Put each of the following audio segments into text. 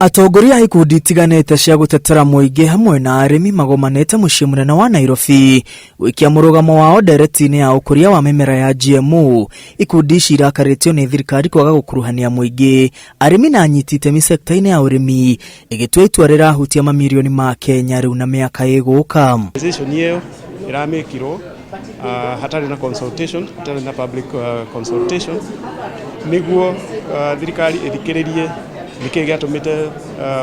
Atongoria a ikundi itiganĩte cia gũtetera mũingĩ hamwe na arĩmi magomanĩte mũciĩ mũnene wa Nairobi gũikia mũrũgamo wao ndereti-inĩ ya ũkũria wa mĩmera ya GMO. Ikundi ici irakarĩtio nĩ thirikari kwaga gũkuruhania mũingĩ, arĩmi na anyiti itemi sekta-inĩ ya ũrĩmi, ĩgĩtua itua rĩrahutia mamirioni ma Kenya rĩu na mĩaka ĩgũka. Organization ĩyo ĩramĩkirwo hatarĩ na consultation, hatarĩ na public consultation nĩguo thirikari ĩthikĩrĩrie nĩkĩĩ gĩatũmĩte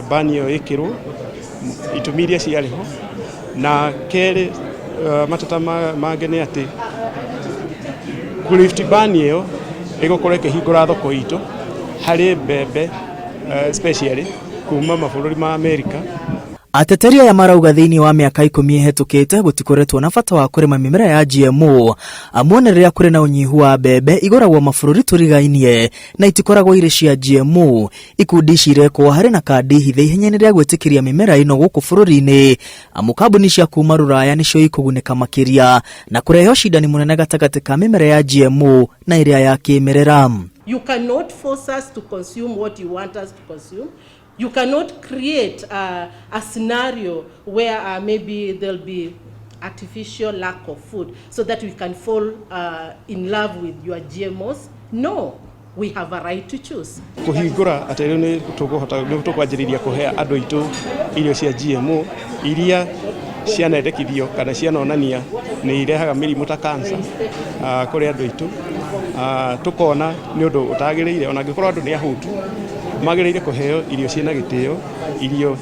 ban ĩyo ĩkĩrwo, itũmi iria ciarĩ ho, na kerĩ mateta mangĩ nĩ atĩ kũ lift ban ĩyo ĩgũkorwo ĩkĩhingũra thoko itũ harĩ mbembe especially kuma mabũrũri ma America. Ateteri aya marauga thĩinĩ wa mĩaka 10 ĩhetũkĩte gũtikoretwo na bata wa kũrĩma mĩmera ya GMO amu ona rĩrĩa kũrĩ na ũnyihu wa mbembe igũragwo mabũrũri tũrigainie na itikoragwo irĩ cia GMO. Ikundi ici irekwo harĩ na kandi hithe ihenya-inĩ rĩa gwĩtĩkĩria mĩmera ĩno gũkũ bũrũri-inĩ amu kambuni cia kuma rũraya nĩcio ikũgunĩka makĩria na kũrehe ũcindani mũnene gatagatĩ ka mĩmera ya GMO na ĩrĩa ya kĩmerera. You cannot force us to consume what you want us to consume. You cannot create a scenario where maybe there'll be artificial lack of food so that we can fall in love with your GMOs. No, we have a right to choose. Kũhingũra atĩ rĩu nĩ tũkũhota nĩ tũkwanjĩrĩria kũhe andũ aitũ irio cia GMO iria cianendekithio kana cianonania nĩ irehaga mĩrimũ ta cancer kũrĩ andũ aitũ, tũkona nĩ ũndũ ũtagĩrĩire. Ona angĩkorwo andũ nĩ ahũtu, magĩrĩire kũheo irio ciĩna gĩtĩo, irio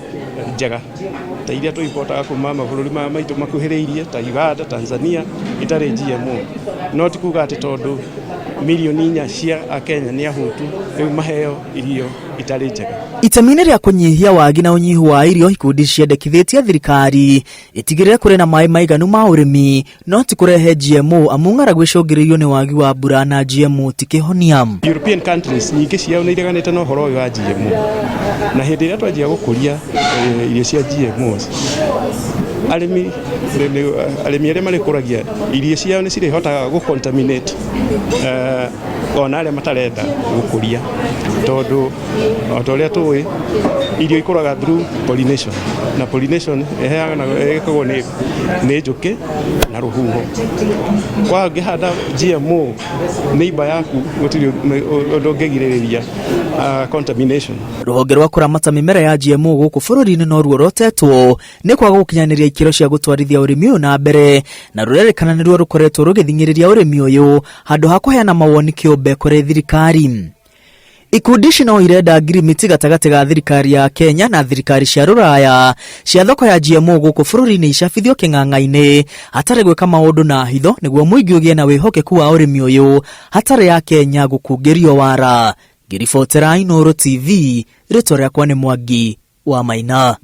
njega ta iria tũimportaga kuma mabũrũri maya maitũ makuhĩrĩirie ta Uganda, Tanzania, itarĩ GMO. No ti kuga atĩ tondũ mirioni 4 cia Akenya nĩ ahũtu rĩu maheo irio itarĩ njega. Itemi-inĩ rĩa kũnyihia wagi na ũnyihu wa irio, ikundi ciendekithĩtie thirikari ĩtigĩrĩre kũrĩ na maĩ maiganu ma ũrĩmi no ti kũrehe GMO amu ng'aragu ĩcũngĩrĩirio nĩ wagi wa mbura na GMO ti kĩhonia. European countries nyingĩ ciao nĩ ireganĩte na ũhoro ũyũ wa GMO, na hĩndĩ ĩrĩa twanjia gũkũria irio cia GMOs, arĩmi arĩa marĩkũragia irio ciao nĩ cirĩhotaga gũ contaminate ona arĩa matarenda gũkũria, tondũ o ta ũrĩa tũĩ irio ikũraga through pollination, na pollination ĩheanaga ĩkagwo nĩ njũkĩ na rũhuho. Kwa ũngĩhanda GMO neighbor yaku gũtirĩ ũndũ ũngĩgirĩrĩria contamination. Rũhonge rwa kũramata mĩmera ya GMO gũkũ bũrũri-inĩ no ruorotetwo nĩ kwaga gũkinyanĩria ikĩro cia gũtwarithia ũrĩmi ũyũ na mbere, na rũrerĩkana nĩruo rũkoretwo rũgĩthing'ĩrĩria ũrĩmi ũyũ handũ ha kũheana mawoni kĩũmbe kũrĩ thirikari. Ikundi ici no irenda ngirimiti gatagatĩ ga thirikari ya Kenya na thirikari cia rũraya cia thoko ya GMO gũkũ bũrũri-inĩ icabithio kĩng'ang'a-inĩ hatarĩ gwĩka maũndũ na hitho nĩguo mũingĩ ũgĩe na wĩhokeku wa ũrĩmi ũyũ hatarĩ ya Kenya gũkungĩrio wara. Ngĩribotera Inooro TV, rĩtwa rĩakwa nĩ Mwangi wa Maina.